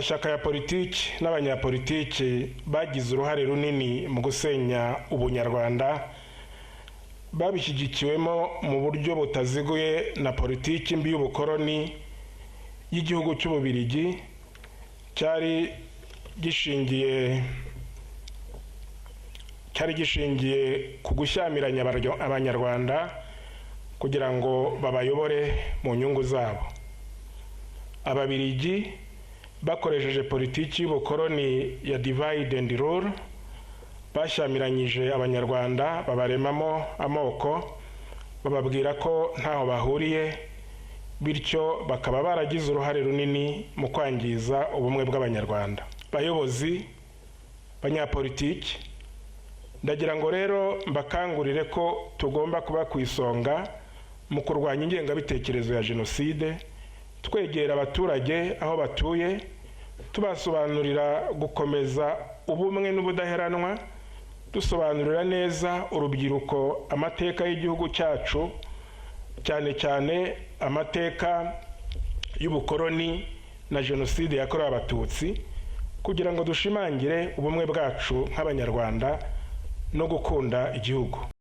Amashyaka ya politiki n'abanyapolitiki bagize uruhare runini mu gusenya ubunyarwanda, babishyigikiwemo mu buryo butaziguye na politiki mbi y'ubukoroni y'igihugu cy'Ububirigi, cyari gishingiye ku gushyamiranya Abanyarwanda kugira ngo babayobore mu nyungu zabo. Ababirigi bakoresheje politiki y'ubukoroni ya divide and rule, bashyamiranyije Abanyarwanda, babaremamo amoko, bababwira ko ntaho bahuriye, bityo bakaba baragize uruhare runini mu kwangiza ubumwe bw'Abanyarwanda. Bayobozi, banyapolitiki, ndagira ngo rero mbakangurire ko tugomba kuba ku isonga mu kurwanya ingengabitekerezo ya jenoside, twegera abaturage aho batuye, tubasobanurira gukomeza ubumwe n'ubudaheranwa, dusobanurira neza urubyiruko amateka y'igihugu cyacu, cyane cyane amateka y'ubukoroni na Jenoside yakorewe Abatutsi, kugira ngo dushimangire ubumwe bwacu nk'Abanyarwanda no gukunda igihugu.